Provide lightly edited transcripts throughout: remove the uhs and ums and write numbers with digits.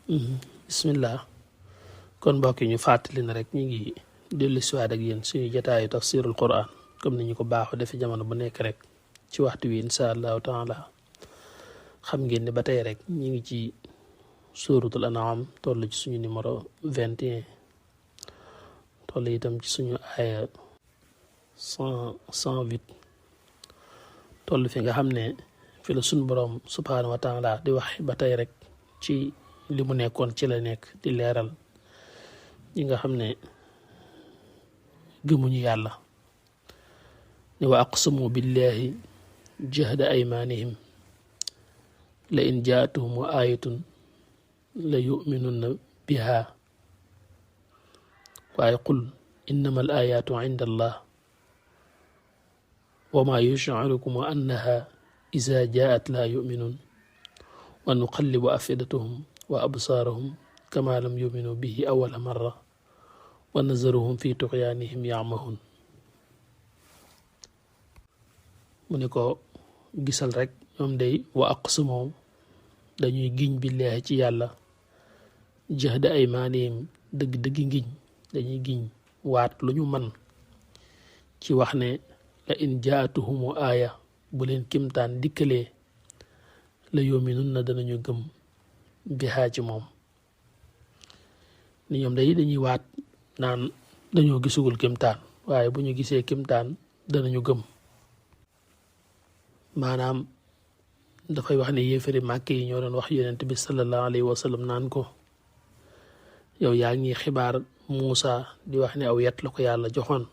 bismillah kon mbokk yi ñu fàttali na rek ñu ngi dellu siwaat ak yéen suñu jotaayu tafsirul quran comme ni ñu ko baaxoo defe jamono bu nekk rek ci waxtu wi insha allahu taala xam ngeen ne ba tey rek ñu ngi ci suratul an'am toll ci suñu numéro 21 toll itam ci suñu aaya 108 toll fi nga xam ne fi la suñu borom subhanahu wa taala di wax ba tey rek ci li mu nekkoon ci la nekk di leeral ñi nga xam ne gëmuñu yàlla ne wa aqsamu billahi jahda aymanihim la in jaatuhum ayatun la yuminunna biha waaye qul innama al ayatu inda allah wa ma yush'irukum annaha iza jaat la yuminun wa nuqallibu afidatahum wa absaarahum kama lam yuminu bihi awala marra wa nazaruhum fi tuxyaanihim yamahun mu ne ko gisal rek ñoom day wa aqsamu dañuy giñ billaahi ci yàlla jahda aymaanihim dëgg-dëggi ngiñ dañuy giñ waat lu ñu man ci wax ne la in jaatuhumu aaya bu leen kimtaan dikkalee la yuminun na danañu gëm bihaa ci moom ni ñoom day dañuy waat naan dañoo gisugul kimtaan waaye bu ñu gisee kimtaan danañu gëm maanaam dafay wax ne yéefari màkk yi ñoo doon wax yonent bi sallallahu alayhi wa sallam naan ko yow yaa ngi xibaar Muusa di wax ne aw yet la ko yàlla joxoon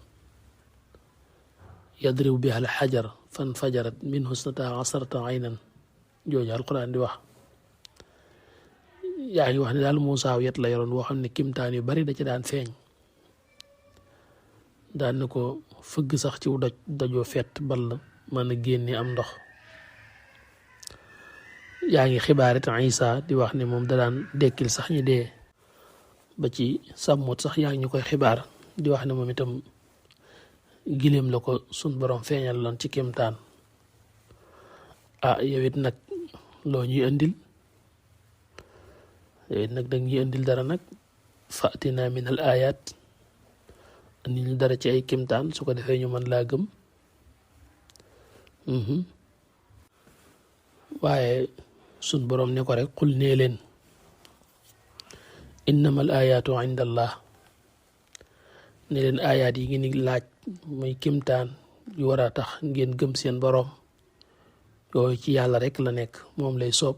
yadribu biha al xajar fan fajarat min husnata asarata aynan jooju alquran di wax yaa ngi wax ne daal Muusa aw yet la yoroon woo xam ne kimtaan yu bari da ci daan feeñ daan na ko fëgg sax ci doj dajoo fett ball mën a génne am ndox yaa ngi xibaarit Isa di wax ne moom da daan dekkil sax ñi dee ba ci sàmmut sax yaa ngi ñu koy xibaar di wax ne moom itam giléem la ko sun borom feeñal loon ci kéemtaan yow it nag loo ñuy indil yow it nag dag ñuy indil dara nag faatina min al ayat andi ñu dara ci ay kéemtaan su ko defee ñu mën laa gëm waaye sun borom ne ko rek xul nee leen innama al ayatu inda allah ne leen ayaat yi ngeen di laaj muy kimtaan yu war a tax ngeen gëm seen boroom yooyu ci yàlla rek la nekk moom lay soob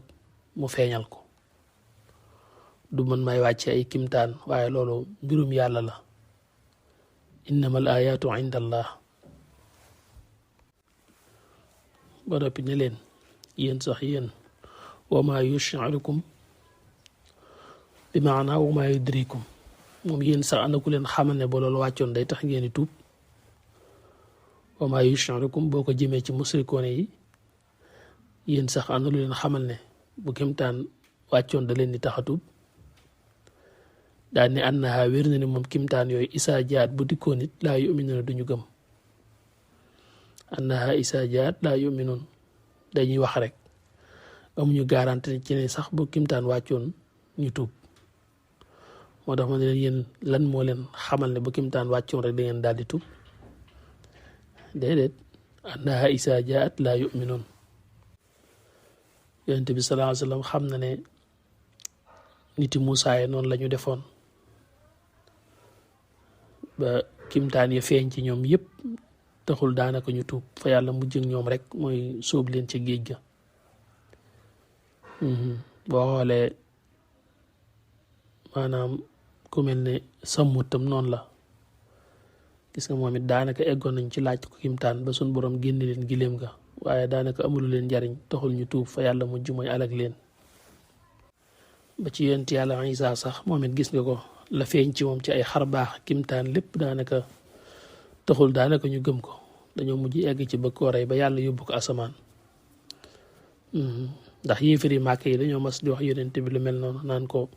mu feeñal ko du man may wàcce ay kimtaan waaye loolu mbirum yàlla la innama al ayatu inda allah ba noppi ne leen yéen sax yéen wa ma yush'irukum bi maana wa ma yudrikum moom yéen sax ana ku leen xamal ne ba loolu wàccoon day tax ngeen di tuub wa ma yush'irukum boo ko jëmee ci musrikoone yi yéen sax ana lu leen xamal ne bu kémtaan wàccoon da leen di tax a tuub daal ne annaha wér na ne moom kimtaan yooyu isaa jaat bu dikkoon it laa yu'minuuna duñu gëm annaha isaa jaat laa yu'minuun dañuy wax rek amuñu garanti ci ne sax bu kimtaan wàccoon ñu tuub moo tax ma ne leen yéen lan moo leen xamal ne bu kimtaan wàccoon rek da ngeen daal di tuub déedéet annaha isaa jaat laa yu'minuun yonent bi sallallahu alayhi wa sallam xam na ne niti Muusaa yi noonu la ñu defoon ba kimtaan ya feeñ ci ñoom yépp taxul daanaka ñu tuub fa yàlla mujj ak ñoom rek mooy sóob leen ca géej ga boo xoolee maanaam ku mel ne Sammuud tam noonu la gis nga moom it daanaka eggoon nañ ci laaj ko kimtaan ba suñ borom génne leen giléem ga waaye daanaka amulu leen njariñ taxul ñu tuub fa yàlla mujj mooy alag leen ba ci yonent yàlla Isaa sax moom it gis nga ko la feeñ ci moom ci ay xar baax kimtaan lépp daanaka taxul daanaka ñu gëm ko dañoo mujj egg ci bëgg koo rey ba yàlla yóbbu ko asamaan ndax yéefari màkk yi dañoo mas di wax yonent bi lu mel noonu naan ko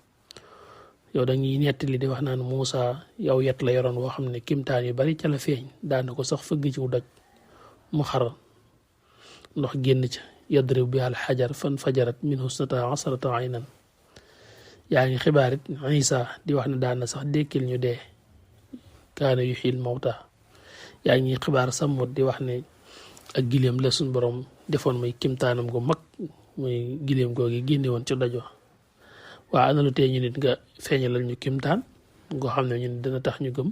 yow dañuy nettali di wax naan Muusa yow yet la yoroon woo xam ne kimtaan yu bari ca la feeñ daana ko sax fëgg ci doj mu xar ndox génn ca yadrib bi al xajar fan fajarat min husnata asrata aynan yaa ngi xibaar it Isa di wax ne daan na sax dékkil ñu dee kaana yuhyil mawta yaa ngi xibaar Samud di wax ne ak gileem la suñ borom defoon muy kimtaanam gu mag muy gileem googi génne woon ci dajo waa ana lu tee ñu nit nga feeñalal ñu kimtaan ngoo xam ne ñu nit dana tax ñu gëm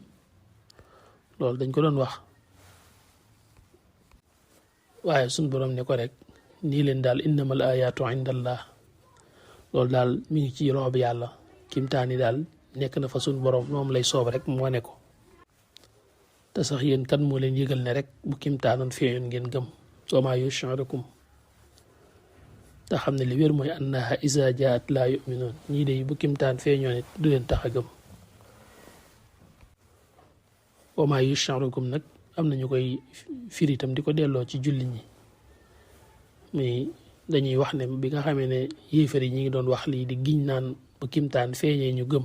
loolu dañ ko doon wax waaye suñ borom ne ko rek nii leen daal innamal ayatu indallah loolu daal mi ngi ci roob yàlla kimtaan yi daal nekk na fa suñ borom moom lay soob rek mu wane ko te sax yéen kan moo leen yëgal ne rek bu kimtaanoon feeñoon ngeen gëm wa maa yush'irukum te xam ne li wér mooy annaha iza jaat laa yu'minuun ñii de bu kimtaan feeñoon it du leen tax a gëm wa maa yush'irukum nag am na ñu koy firi itam di ko delloo ci julli ñi mais dañuy wax ne bi nga xamee ne yéefar yi ñi ngi doon wax lii di giñ naan bu kimtaan feeñee ñu gëm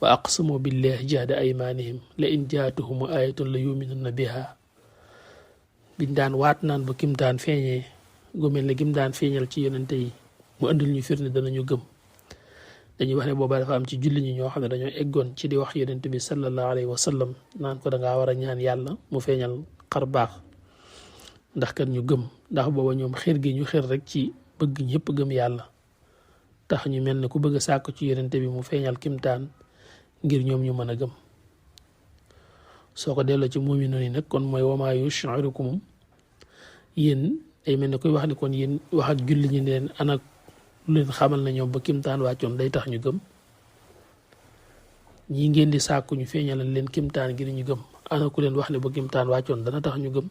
wa aqsamu billahi jahda aymanihim la in jaatuhum ayatun la yuminunna biha biñ daan waat naan bu kimtaan feeñee gu mel ne gim daan feeñal ci yonente yi mu andil ñu firnde danañu gëm dañuy wax ne booba dafa am ci julli ñi ñoo xam ne dañoo eggoon ci di wax yonente bi sallallahu alayhi wa sallam naan ko dangaa war a ñaan yàlla mu feeñal xar baax ndax kat ñu gëm ndax booba ñoom xir gi ñu xir rek ci bëgg ñëpp gëm yàlla tax ñu mel ne ku bëgg a sàkku ci yonente bi mu feeñal kimtaan ngir ñoom ñu mën a gëm soo ko delloo ci mu'minuun yi nag kon mooy wamaa yush'irukum yéen day mel ne koy wax ni kon yéen wax ak julli ñi ne leen ana lu leen xamal na ñoom ba kimtaan wàccoon day tax ñu gëm ñii ngeen di sàkku ñu feeñalal leen kimtaan ngir ñu gëm ana ku leen wax ne ba kimtaan wàccoon dana tax ñu gëm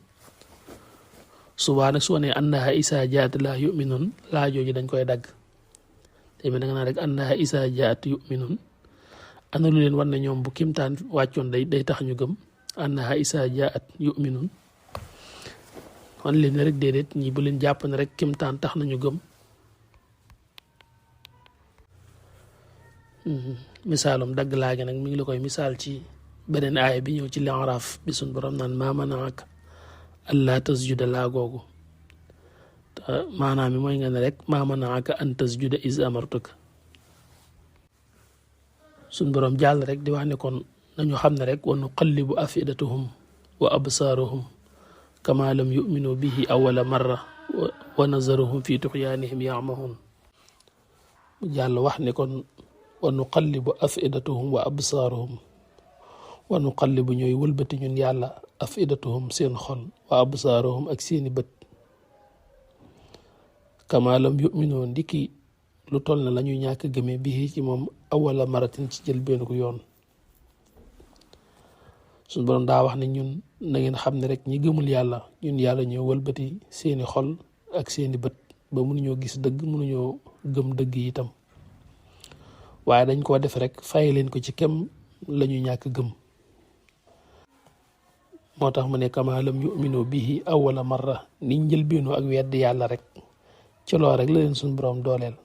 subaa nag soo ne annaha isa jaat laa yu'minuun laa jooju dañ koy dagg day mel ne nga naan rek annaha isa jaat yu'minuun ana lu leen war ne ñoom bu kimtaan wàccoon day tax ñu gëm annaha isa jaat yu'minuun wan leen rek déedéet ñi bu leen jàpp ne rek kimtaan tax nañu gëm misaalum dagg laa gi nag mi ngi la koy misaal ci beneen aaya bi ñëw ci Al-A'raaf bi suñ borom naan maa manaaka allaa tasjuda laa googu maanaam mi mooy nga ne rek maa manaaka an tasjuda iz amartuka suñ borom jàll rek di wax ne kon nañu xam ne rek wa nuqallibu afidatuhum wa absaaruhum kama lam yuminu bihi awala marra wa nazaruhum fi tuxyaanihim yamahun mu jàll wax ne kon wa nuqallibu afidatuhum wa absaaruhum wa nuqallibu ñooy wëlbati ñun yàlla afidatuhum seen xol wa absaaruhum ak seeni bët kama lam yuminu ndiki lu toll na la ñuy ñàkk gëmee bii ci moom awala maratin ci jël benn ku yoon suñu borom daa wax ne ñun na ngeen xam ne rek ñi gëmul yàlla ñun yàlla ñoo wëlbati seeni xol ak seeni bët ba mënuñoo gis dëgg mënuñoo gëm dëgg yi itam waaye dañ koo def rek fay leen ko ci kem la ñu ñàkk gëm moo tax mu ne kama lam yuminu bihi awala marra niñ njëlbeenoo ak wedd yàlla rek ci loo rek la leen suñu borom dooleel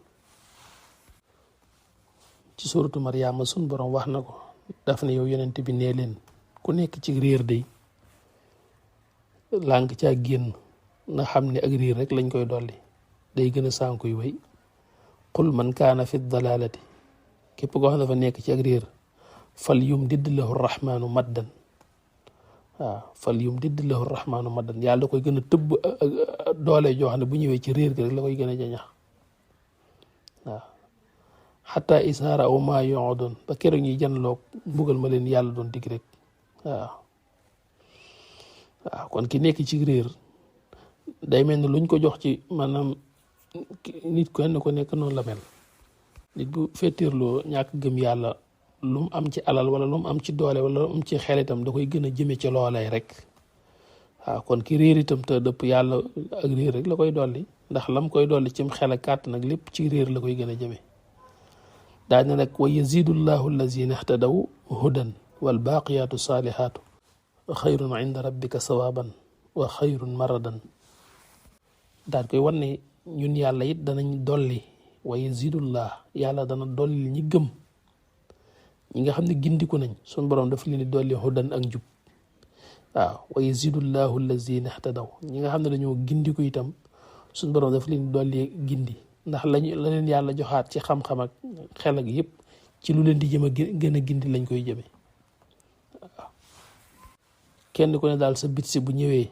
ci suratu Maryama suñu borom wax na ko daf ne yow yonent bi nee leen ku nekk ci réer day lànk caa génn na xam ne ak réer rek lañ koy dolli day gën a sànkuy way qul man kaana fi dalalati képp koo xam dafa nekk ci ak réer fal yumdid lahu rahmaanu maddan waaw fal yumdid lahu rahmaanu maddan yàlla da koy gën a tëbb doole joo xam ne bu ñëwee ci réer gi rek la koy gën a jañax waaw xataa isaara aw maa yu'adun ba keroog ñuy janloog mbugal ma leen yàlla doon dig rek waaw kon ki nekk ci réer day mel ni luñ ko jox ci maanaam nit ko ne ko nekk noonu la mel nit bu fettirloo ñàkk gëm yàlla lu mu am ci alal wala lu mu am ci doole wala lu mu am ci xel itam da koy gën a jëme ci loolee rek waaw kon ki réer itam te dëpp yàlla ak réer rek la koy dolli ndax lam koy dolli cim xel ak kàtt nag lépp ci réer la koy gën a jëme daa ne nag wa yazidu llahu allazina ihtadaw hudan wal baqiyatu salihatu xayrun inda rabbika sawaban wa xayrun maradan daal koy wan ne ñun yàlla it danañ dolli wa yazidullah yàlla dana dolli ñi gëm ñi nga xam ne gindiku nañ sun borom dafa leen di dolli hudan ak njub waaw wa yazidullahu allazina ihtadaw ñi nga xam ne dañoo gindiku itam sun borom dafa leen di dolli gindi ndax la leen yàlla joxaat ci xam-xam ak xel ak yëpp ci lu leen di jëm a gën a gindi lañ koy jëme waaw kenn ku ne daal sa bit si bu ñëwee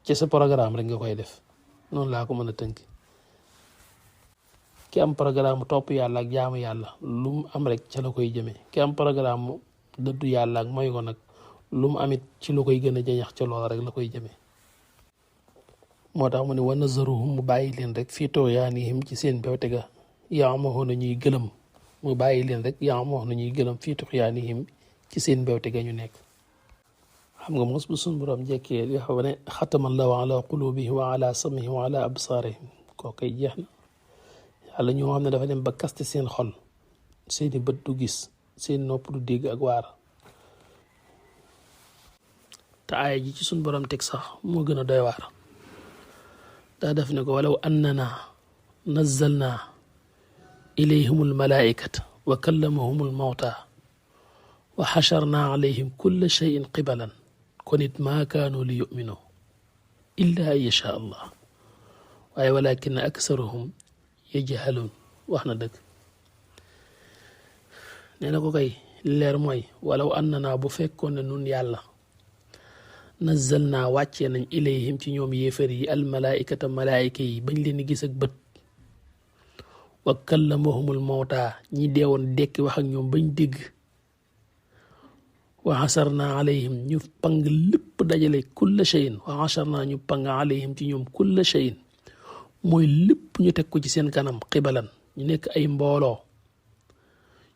ci sa programme rek nga koy def noonu laa ko mën a tënk ki am programme topp yàlla ak jaamu yàlla lu mu am rek ca la koy jëme ki am programme dëddu yàlla ak mooy ko nag lu mu amit ci lu koy gën a jañax ca loola rek la koy jëme moo tax mu ne wa nazaruhum mu bàyyi leen rek fii tughyaanihim ci seen bewte ga ya'mahuuna ñuy gëlëm mu bàyyi leen rek ya'mahuuna ñuy gëlëm fii tughyaanihim ci seen bewte ga ñu nekk xam nga mos bu suñ borom jekkee yoo xam ne xatama allahu ala qulubihim wa ala samihim wa ala absaarihim koo koy jeex na yàlla ñoo xam ne dafa dem ba kaste seen xol seeni bët du gis seen nopp du dégg ak waar te aaya ji ci suñ borom teg sax moo gën a doy waar daa def ne ko walaw annana nazzalna ilayhim almalaikata wa kallamahum almawta wa xasharna alayhim kulla cheyin qibalan kon it maa kaanu li yuminu illa an yasha allah waaye walakin aksaruhum yajhaluun wax na dëgg nee na ko kay leer mooy walaw annana bu fekkoon ne nun yàlla nazzalna wàccee nañ ilayhim ci ñoom yéefar yi almalaikata malaayika yi bañ leen gis ak bët wa kallamahumul mawta ñi deewoon dekki wax ak ñoom bañ dégg wa xasarna alayhim ñu pang lépp dajale kulla cheyin wa xasarna ñu pang alayhim ci ñoom kulla cheyin mooy lépp ñu teg ko ci seen kanam xibalan ñu nekk ay mbooloo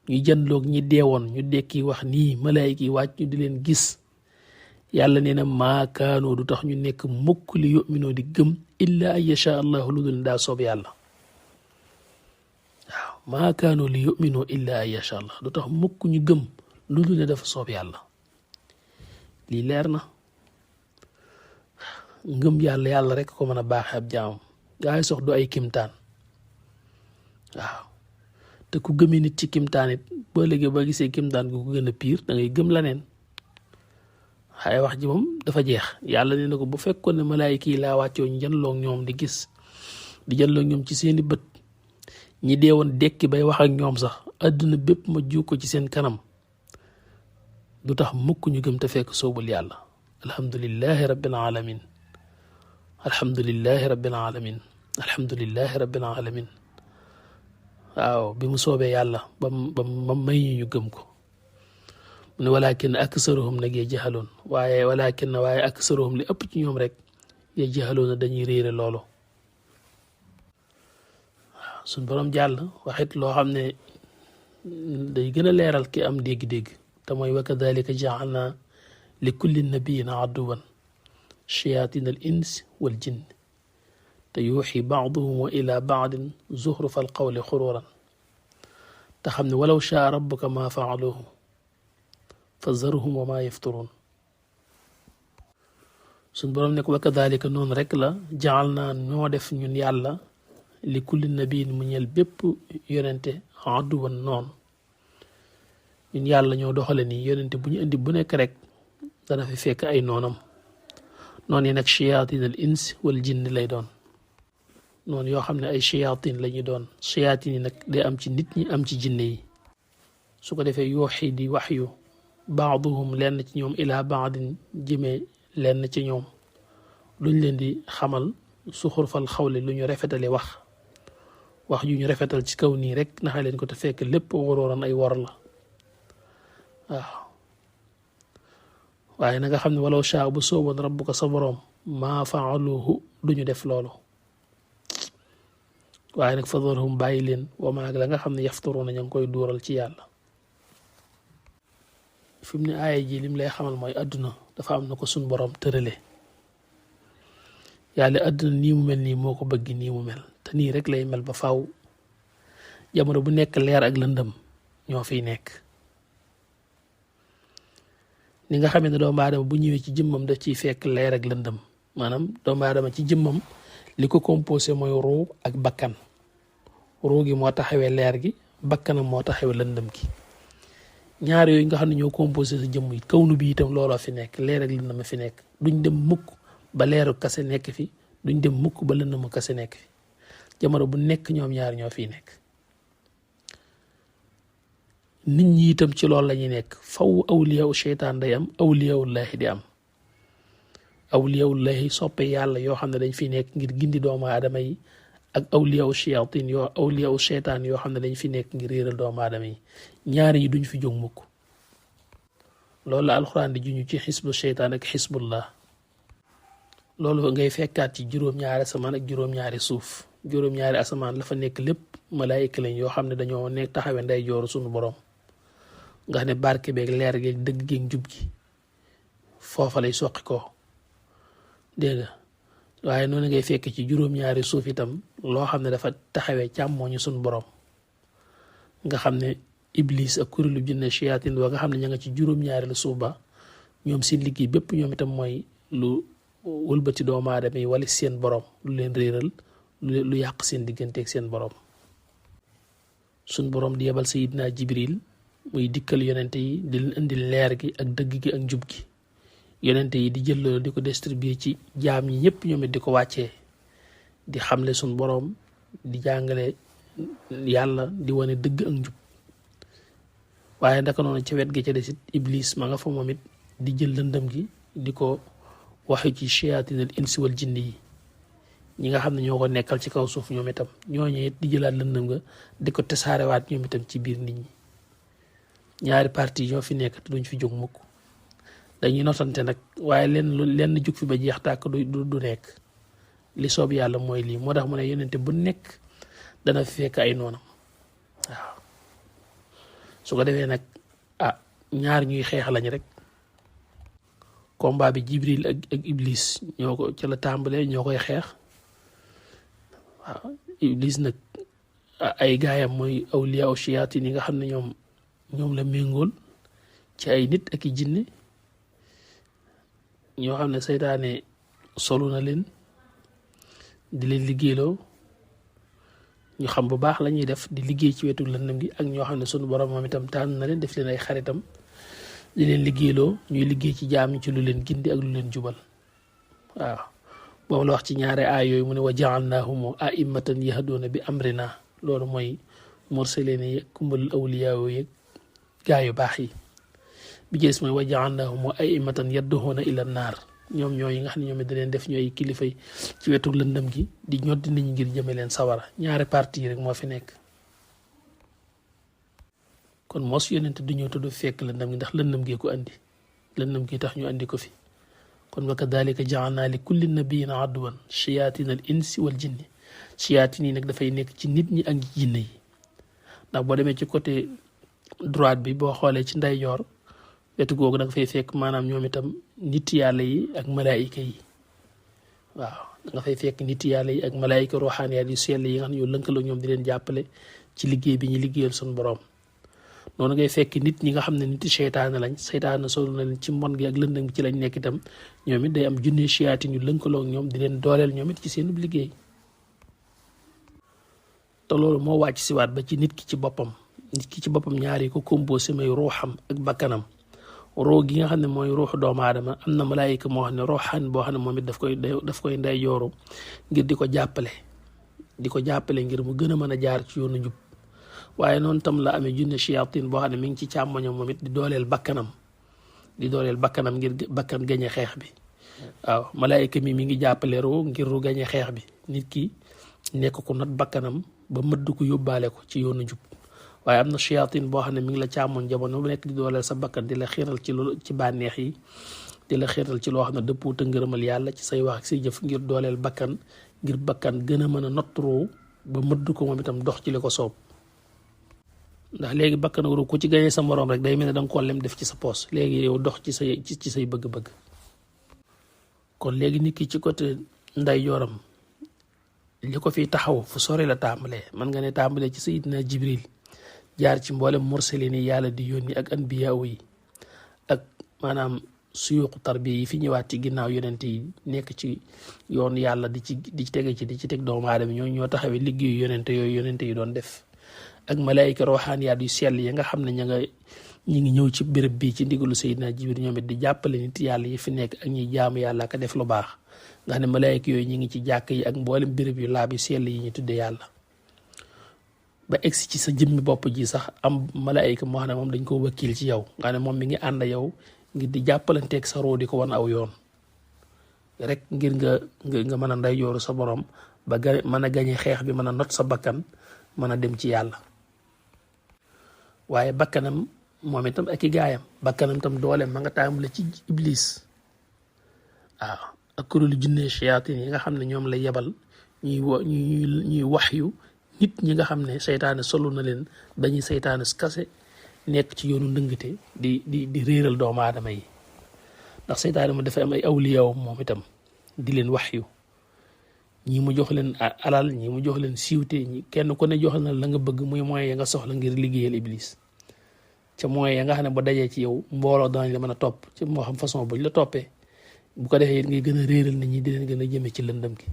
ñu jënloog ñi deewoon ñu dekki wax nii malaayika yi wàcc ñu di leen gis yàlla nee na maakaanoo du tax ñu nekk mukk li yuminoo di gëm illa an yasha allahu lu dul daa soob yàlla waaw maakaanoo li yuminoo illa an yasha allah du tax mukk ñu gëm lu dul ne dafa soob yàlla lii leer na ngëm yàlla yàlla rek ko mën a baaxe ab jaamam gaay sox du ay kimtaan waaw te ku gëmee nit ci kimtaan it boo léegi ba gisee kimtaan gu ko gën a piir da ngay gëm laneen xaye wax ji moom dafa jeex yàlla nee na ko bu fekkoon ne malaayika yi laa wàccoo ñu janloog ñoom di gis di janloog ñoom ci seeni bët ñi deewoon dekki bay wax ak ñoom sax àdduna bépp ma ju ko ci seen kanam du tax mukk ñu gëm te fekk soobul yàlla alhamdulillahi rabbil alamin alhamdulillahi rabbil alamin alhamdulillahi rabbil alamin waaw bi mu soobee yàlla ba may ñu gëm ko mu ne walakin aksaruhum nag yajhaloon waaye aksaruhum li ëpp ci ñoom rek yajhaloon dañuy réere loolu waaw suñ borom jàll waxit loo xam ne day gën a leeral ki am dégg-dégg te mooy wa kadalika jaalna li kulli nabiyin aduwan shayatin al ins wal jinn te yuuxi baaduhum ila baadin zuxrufa al qawli xururan te xam ne walaw shaa rabbuka ma faaluhu fa zarhum wa maa yafturun suñ boroom ne ko wa kadalika noonu rek la jaal naa ñoo def ñun yàlla li kulli nabiin mu ñel bépp yonente aduwan noon ñun yàlla ñoo doxale nii yonente bu ñu indi bu nekk rek dana fi fekk ay noonam noon yi nag shayatin al ins wal jinn lay doon noonu yoo xam ne ay shayatin la ñu doon shayatin yi nag day am ci nit ñi am ci jinne yi su ko defee yooxi di waxyu baaduhum lenn ci ñoom ilaa baadin jëmee lenn ci ñoom luñ leen di xamal suxurfal xawle lu ñu rafetale wax yu ñu rafetal ci kaw nii rek naxa leen ko te fekk lépp warooran ay wor la waaw waaye na nga xam ne walaw shaa bu sooboon rabbuka sa boroom maa faaluhu duñu def loolu waaye nag fadarhum bàyyi leen wa maag la nga xam ne yaftaruuna ña ngi koy duural ci yàlla fi mu ne aaya ji lim lay xamal mooy àdduna dafa am na ko suñ borom tërale yàlla àdduna nii mu mel nii moo ko bëgg nii mu mel te nii rek lay mel ba faaw jamono bu nekk leer ak lëndëm ñoo fiy nekk ni nga xamee ne doomu aadama bu ñëwee ci jëmmam daf ciy fekk leer ak lëndëm maanaam doomu aadama ci jëmmam li ko composé mooy ruu ak bakkan ruu gi moo taxawee leer gi bakkanam moo taxawee lëndëm gi ñaar yooyu nga xam ne ñoo composé sa jëmm yi kawnu bi itam looloo fi nekk leer ak lëndëm fi nekk duñ dem mukk ba leeru kase nekk fi duñ dem mukk ba lëndëmu kase nekk fi jamono bu nekk ñoom ñaar ñoo fiy nekk nit ñi itam ci loolu la ñuy nekk faw awliyaaw seytaan day am awliyaawullahi di am awliyaawullahi soppe yàlla yoo xam ne dañ fi nekk ngir gindi doomu aadama yi ak awliyaaw shayatin awliyaaw seytaan yoo xam ne dañ fi nekk ngir réeral doomu aadama yi ñaari yi duñ fi jóg mukk loolu la alxuraan di juñu ci xisbu seytaan ak xisbullah loolu ngay fekkaat ci juróom-ñaari asamaan ak juróom-ñaari suuf juróom-ñaari asamaan la fa nekk lépp malaayika lañ yoo xam ne dañoo nekk taxawe nday jooru suñu borom nga xam ne barke beeg leer geeg dëgg geeg njub gi foofa lay soqi ko dégg nga waaye noonu ngay fekk ci juróom-ñaari suuf itam loo xam ne dafa taxawee càmmooñu suñu borom nga xam ne iblis ak kuréelu jinne shayatin wa nga xam ne ña nga ci juróom-ñaari la suuf ba ñoom seen liggéey bépp ñoom itam mooy lu wëlbati doomu aadama yi wala seen borom lu leen réeral lu yàq seen digganteeg seen borom suñ borom di yebal sayidna jibril muy dikkal yonente yi di leen indi leer gi ak dëgg gi ak njub gi yonente yi di jël loolu di ko distribuer ci jaam ñi ñëpp ñoom it di ko wàccee di xamle suñ borom di jàngale yàlla di wane dëgg ak njub waaye ndaka noonu ca wet gi ca desit iblis ma nga fa moom it di jël lëndëm gi di ko waxu ci shayatinal insi wal jinni yi ñi nga xam ne ñoo ko nekkal ci kaw suuf ñoom itam ñooñu it di jëlaat lëndëm nga di ko tasaarewaat ñoom itam ci biir nit ñi ñaari parti ñoo fi nekk te duñ fi jóg mukk dañuy notante nag waaye lenn jug fi ba jeex tàkk du nekk li soob yàlla mooy lii moo tax mu ne yonente bu nekk dana fekk ay noonam waaw su ko defee nag ñaar ñuy xeex lañ rek combat bi jibril ak iblis ñoo ko ca la tàmbalee ñoo koy xeex waaw iblis nag ay gaayam mooy awliyaa shayatin yi nga xam ne ñoom la méngool ci ay nit ak i jinne ñoo xam ne seytaane solu na leen di leen liggéeyloo ñu xam bu baax la ñuy def di liggéey ci wetu lëndëm gi ak ñoo xam ne sunu borom moom itam tànn na leen def leen ay xaritam di leen liggéeyloo ñuy liggéey ci jaam ñi ci lu leen gindi ak lu leen jubal waaw boobu la wax ci ñaare aay yooyu mu ne wa ja'alnaahum a'immatan yahduuna bi amrina loolu mooy mursaliin yi kumbal awliyaa yeeg gaa yu baax yi bi jës mooy wa ja'alnaahum a'immatan yad'uuna ila naar ñoom ñooy nga xam ne ñoom it da leen def ñooy kilifay ci wetu lëndëm gi di ñoddi nit ñi ngir jëme leen sawara ñaari parti rek moo fi nekk kon mos yonent du ñëw tudd fekk lëndëm gi ndax lëndëm gee ko andi lëndëm gi tax ñu andi ko fi kon wa kadhalika ja'alna li kulli nabiyyin aduwan shayatin al insi wal jinni shayatin yi nag dafay nekk ci nit ñi ak jinne yi ndax boo demee ci côté droite bi boo xoolee ci ndeyjoor wetu googu da nga fay fekk maanaam ñoom itam nit yàlla yi ak malaayika yi waaw da nga fay fekk nit yàlla yi ak malaayika ruuxaaniyaat yu sell yi nga xam ne ñoo lëkkaloo ñoom di leen jàppale ci liggéey bi ñu liggéeyal suñu borom noonu ngay fekk nit ñi nga xam ne nit seytaane lañ seytaane solu na leen ci mbon gi ak lëndëm bi ci lañ nekk itam ñoom it day am junne shayatin yu lëkkaloo ak ñoom di leen dooleel ñoom it ci seen liggéey te loolu moo wàcc si waat ba ci nit ki ci boppam ñaar yi ko composé may ruuxam ak bakkanam roo gi nga xam ne mooy ruuxu doomu aadama am na malaayika moo xam ne ruuxaan boo xam ne moom it daf koy nday jooru ngir di ko jàppale ngir mu gën a mën a jaar ci yoonu njub waaye noonu tam la amee junne shayatin boo xam ne mi ngi ci càmmoñam moom it di dooleel bakkanam ngir bakkan gañe xeex bi waaw malaayika mi ngi jàppale roo ngir ru gañe xeex bi nit ki nekk ko not bakkanam ba mëdd ko yóbbaale ko ci yoonu njub waaye am na shayatin boo xam ne mi ngi la càmmoñ jamono bu nekk di dooleel sa bakkan di la xiiral ci bànneex yi di la xiiral ci loo xam ne dëppoo te ngërëmal yàlla ci say wax ak say jëf ngir dooleel bakkan ngir bakkan gën a mën a nottroo ba mëdd ko moom itam dox ci li ko soob ndax léegi bakkan waru ku ci gañee sa moroom rek day mel ne danga koo lem def ci sa poos léegi yow dox ci say bëgg-bëgg kon léegi nit ki ci côté nday jooram li ko fi taxaw fu sore la tàmbalee man nga ne tàmbalee ci sayidina jibril jaar ci mboolem mursalin yi yàlla di yónni ak anbiyaaw yi ak maanaam suyuqu tarbiya yi fi ñëwaat ci ginnaaw yonent yi nekk ci yoon yàlla di ci teg doomu aadama ñoo taxawee liggéeyu yonente yi doon def ak malaayika roxaaniyaat yu sell yi nga xam ne ñi ngi ñëw ci béréb bii ci ndigalu sayidina jibril ñoom it di jàppale nit yàlla yi fi nekk ak ñuy jaamu yàlla ka def lu baax nga xam ne malaayika yooyu ñi ngi ci jàkk yi ak mboolem béréb yu laab yu sell yi ñu tudde yàlla ba egsi ci sa jëmmi bopp ji sax am malaayika moo xam ne moom dañ ko wakkil ci yow nga ne moom mi ngi ànd yow ngir di jàppalanteeg sa roo di ko wan aw yoon rek ngir nga mën a ndeyjooru sa borom ba mën a gañe xeex bi mën a not sa bakkan mën a dem ci yàlla. waaye bakkanam moom itam ak i gaayam bakkanam tam dooleem ma nga tàmbale ci iblis waaw ak kuréelu jinne shayatin yi nga xam ne ñoom la yebal ñuy wax yu nit ñi nga xam ne seytaane solu na leen dañuy seytaane kase nekk ci yoonu ndëngate di réeral doomu aadama yi ndax seytaane mu dafa am ay awliyaw moom itam di leen wax yu ñii mu jox leen alal ñii mu jox leen siiwte ñi kenn ku ne jox na la nga bëgg muy moyen ya nga soxla ngir liggéeyal iblis ca moyen ya nga xam ne ba dajee ci yow mbooloo danañ la mën a topp ci moo xam façon buñ la toppee bu ko defee ngay gën a réeral nit ñi di leen gën a jëme ci lëndëm gi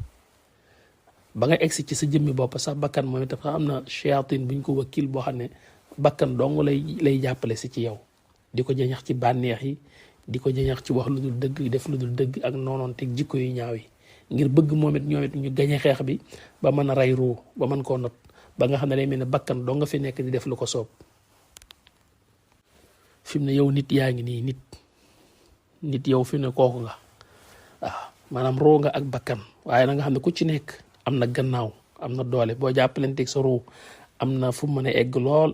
ba nga egsi ci sa jëmmi bopp sax bakkan moom itam sax am na shayatin buñ ko wakkil boo xam ne bakkan dong lay jàppale si ci yow di ko jañax ci bànneex yi di ko jañax ci wax lu dul dëgg def lu dul dëgg ak noonoon teg jikko yu ñaaw yi ngir bëgg moom it ñoom it ñu gañe xeex bi ba mën a rey ruu ba mën koo not ba nga xam ne day mel ne bakkan doo nga fi nekk di def lu ko soob fi mu ne yow nit yaa ngi nii nit yow fi mu ne kooku nga waaw maanaam ruu nga ak bakkan waaye na nga xam ne ku ci nekk am na gannaaw am na doole boo jàppalanteeg sa ruu am na fu mu mën a egg lool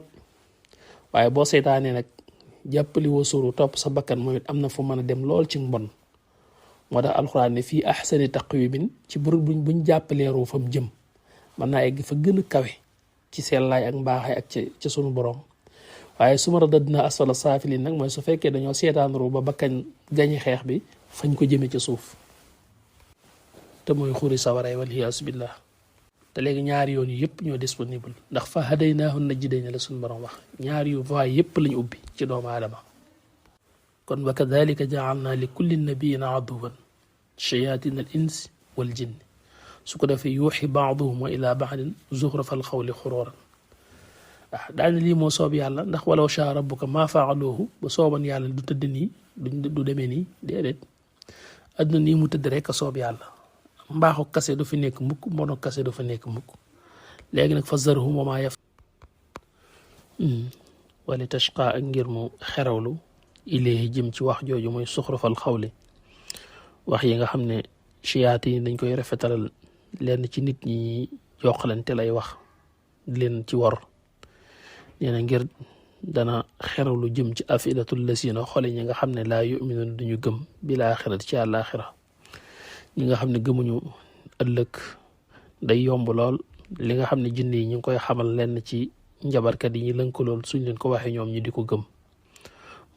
waaye boo seytaanee nag jàppali woo sa ruu topp sa bakkan moom it am na fu mën a dem lool ci mbon moo tax alxuraan ne fii ahsani taqwimin ci buñ jàppalee ruu fa mu jëm mën naa egg fa gën a kawe ci sellaay ak mbaaxaay ak ca sunu borom waaye su ma radadnaa asfala saafiliin nag mooy su fekkee dañoo seetaan ruu ba bakkan gañi xeex bi fañ ko jëme ca suuf te mooy xuri sawaray wal iyaasu billah te léegi ñaari yoon yu yëpp ñoo disponible ndax fa hadaynaahu najdayn la suñu borom wax ñaari yu voie yëpp lañu ubbi ci doomu aadama kon wa kadalika jaalna li kulli nabiyin aduwan shayatin al ins wal jinn su ko defee yuuxi baaduhum wa ila baadin zuxrafal xawli xuróoran daal ne lii moo soob yàlla ndax walaw shaa rabbuka maa faaluuhu ba sooban yàlla du tëdd nii du demee nii déedéet adduna nii mu tëdd rek a soob yàlla mbaaxu kase du fi nekk mukk mbono kase du fi nekk mukk léegi nag fa zarhum wa maa yaf wali tashqa ak ngir mu xerawlu ilayhi jëm ci wax jooju mooy suxrafal xawli wax yi nga xam ne chiyaat yi dañ koy rafetalal lenn ci nit ñi jokkalante lay wax di leen ci wor nee na ngir dana xerawlu jëm ci afidatul lasina xole ñi nga xam ne laa yuminuun duñu gëm bil axirati ci àllaaxira ñi nga xam ne gëmuñu ëllëg day yomb lool li nga xam ne jinne yi ñu ngi koy xamal lenn ci njabarkat yi ñu lënkalool suñ leen ko waxee ñoom ñu di ko gëm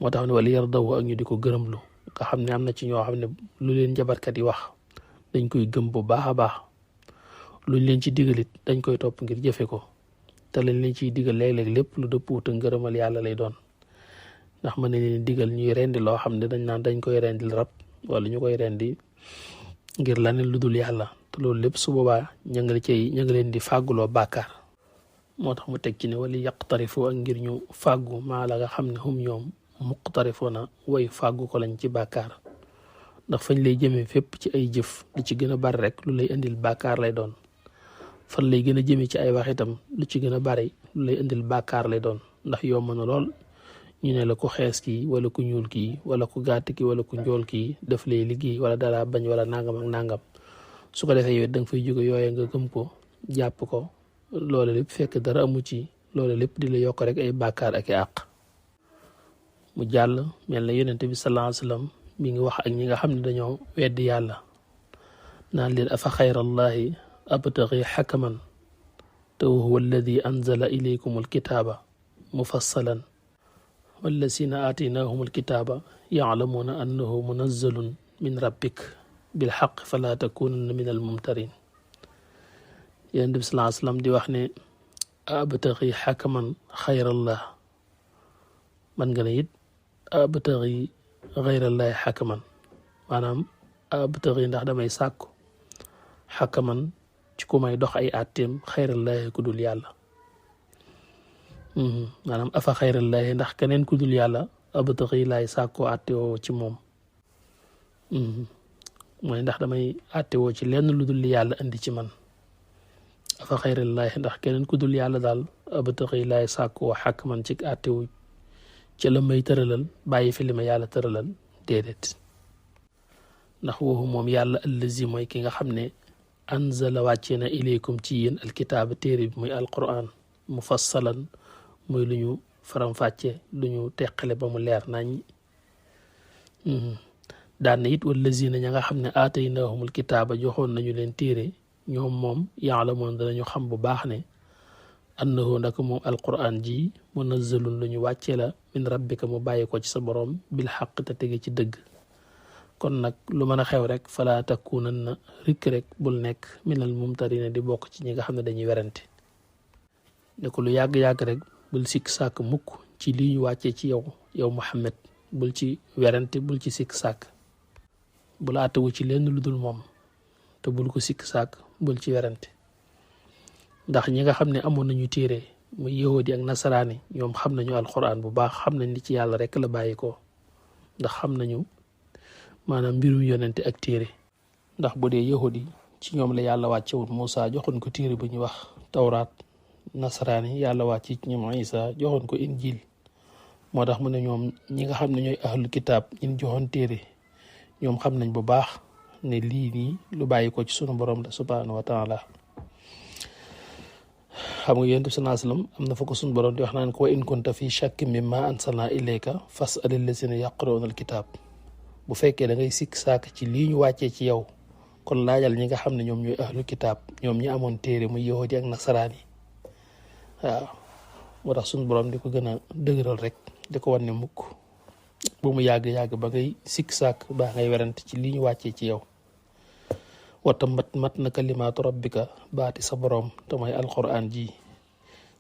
moo tax ne wala yardawu ak ñu di ko gërëmlu nga xam ne am na ci ñoo xam ne lu leen njabarkat yi wax dañ koy gëm bu baax a baax luñ leen ci digalit dañ koy topp ngir jëfe ko te lañ leen ciy digal léeg-léeg lépp lu dëppuwut ak ngërëmal yàlla lay doon ndax mën na leen digal ñuy rendi loo xam ne dañ naan dañ koy rendil rab wala ñu koy rendi ngir laneen lu dul yàlla te loolu lépp su boobaa ña nga leen di fàgguloo bàkkaar moo tax mu teg ci ne wala yaqtarifu ak ngir ñu fàggu maa la nga xam ne hum ñoom muqtarifuna way fàggu ko lañ ci bàkkaar ndax fañ lay jëmee fépp ci ay jëf li ci gën a bari rek lu lay indil bàkkaar lay doon fan lay gën a jëmee ci ay wax itam lu ci gën a bari lu lay indil bàkkaar lay doon ndax yomb na lool ñu ne la ku xees kii wala ku ñuul kii wala ku gàtt kii wala ku njool kii daf lay liggéey wala dara bañ wala nangam ak nangam su ko defee yow da nga fay jóge yooye nga gëm ko jàpp ko loolu lépp fekk dara amu ci loolu lépp di la yokk rek ay bàkkaar ak i àq mu jàll mel na yonent bi sallallahu alayhi wa sallam mi ngi wax ak ñi nga xam ne dañoo weddi yàlla naan leen afa xayrallahi abtaghi xakaman te huwa alladi anzala ilaykum alkitaaba mufassalan wallazina aataynahum alkitaaba yaclamuuna annahu munazzalun min rabbik bilxaq fala takunanna min almumtarin yonent bi sallallahu alayhi wa sallam di wax ne abtaghi xakaman xayrallah man nga ne it abtaghi xayrallahi xakaman maanaam abtaghi ndax damay sàkku xakaman ci ku may dox ay àtteem xayrallahi ku dul yàlla maanaam afa xayrallahi ndax keneen ku dul yàlla abtaghi laay sàkkoo àttewoo ci moom mooy ndax damay àttewoo ci lenn lu dul li yàlla indi ci man afa xayrallahi ndax keneen ku dul yàlla daal abtaxi laay sàkku wa xakman ci àttewu ca la may tëralal bàyyi fi li ma yàlla tëralal déedéet ndax waxu moom yàlla allazi mooy ki nga xam ne anzala wàccee na ilaykum ci yéen alkitaaba téere bi muy alquran mufassalan muy lu ñu faram-fàcce lu ñu teqale ba mu leer nañ daan na it wallazina ña nga xam ne aataynahumul kitaaba joxoon nañu leen téere ñoom moom yaalamoon danañu xam bu baax ne annahu naka moom alquran ji munazzalun lu ñu wàccee la min rabbika mu bàyyi ko ci sa borom bil xaq te tege ci dëgg kon nag lu mën a xew rek fala takunanna rikk rek bul nekk minal mumtarina di bokk ci ñi nga xam ne dañuy werante ne ko lu yàgg-yàgg rek bul sikk sàkk mukk ci lii ñu wàccee ci yow Muhammad bul ci werante bul ci sikk sàkk bul àttewu ci lenn lu dul moom te bul ko sikk sàkk bul ci werante ndax ñi nga xam ne amoon nañu téere muy yahudi ak nasaraani ñoom xam nañu alquran bu baax xam nañ li ci yàlla rek la bàyyi ko ndax xam nañu maanaam mbirum yonente ak téere ndax bu dee yahudi ci ñoom la yàlla wàccewul Muusa joxoon ko téere bu ñuy wax tawraat nasaraani yàlla wàcce ci ñoom Isa joxoon ko injil moo tax mu ne ñoom ñi nga xam ne ñooy ahlul kitaab ñin joxoon téere ñoom xam nañ bu baax ne lii nii lu bàyyi ko ci sunu borom la subhanahu wa taala xam nga yonent bi sallallahu alayhi wasallam am na fa ko sunu borom di wax naan ko wa in kunta fi shakkin mimma anzalna ilayka fas'alil lazina yaqra'una alkitab bu fekkee da ngay sikk saak ci lii ñu wàccee ci yow kon laajal ñi nga xam ne ñoom ñooy ahlul kitaab ñoom ñi amoon téere muy yahudi ak nasaraan yi waaw moo tax sunu borom di ko gën a dëgëral rek di ko wan ne mukk bu mu yàgg-yàgg ba ngay sikk sàkk baa ngay werante ci lii ñu wàccee ci yow wata mat na kalimaatu rabbika baati sa borom te mooy alquran ji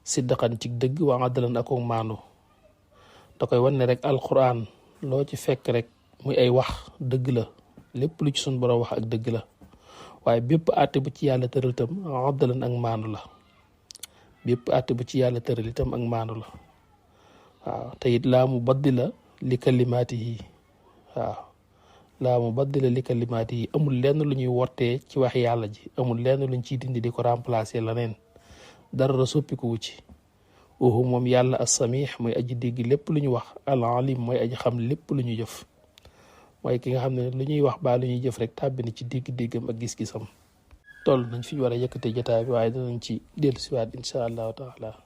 siddaqan ci dëgg wa adalan ak maandu da koy wan ne rek alquran loo ci fekk rek muy ay wax dëgg la lépp lu ci sun borom wax ak dëgg la waaye bépp àtte bu ci yàlla tëral itam adalan ak maandu la bépp àtte bu ci yàlla tëral itam ak maandu la waaw te it laa mu baddila li kalimaatihi waaw laa mu baddila li kalimaatihi amul lenn lu ñuy wottee ci wax yàlla ji amul lenn luñ ciy dindi di ko remplacer leneen dara soppiku wu ci waxu moom yàlla as-samiix mooy aji dégg lépp lu ñu wax al-alim mooy aji xam lépp lu ñu jëf mooy ki nga xam ne lu ñuy wax baa lu ñuy jëf rek tàbbi na ci dégg-déggam ak gis-gisam toll nañ fi ñu war a yëkkate jotaay bi waaye danañ ci dellusiwaat incha allahu taala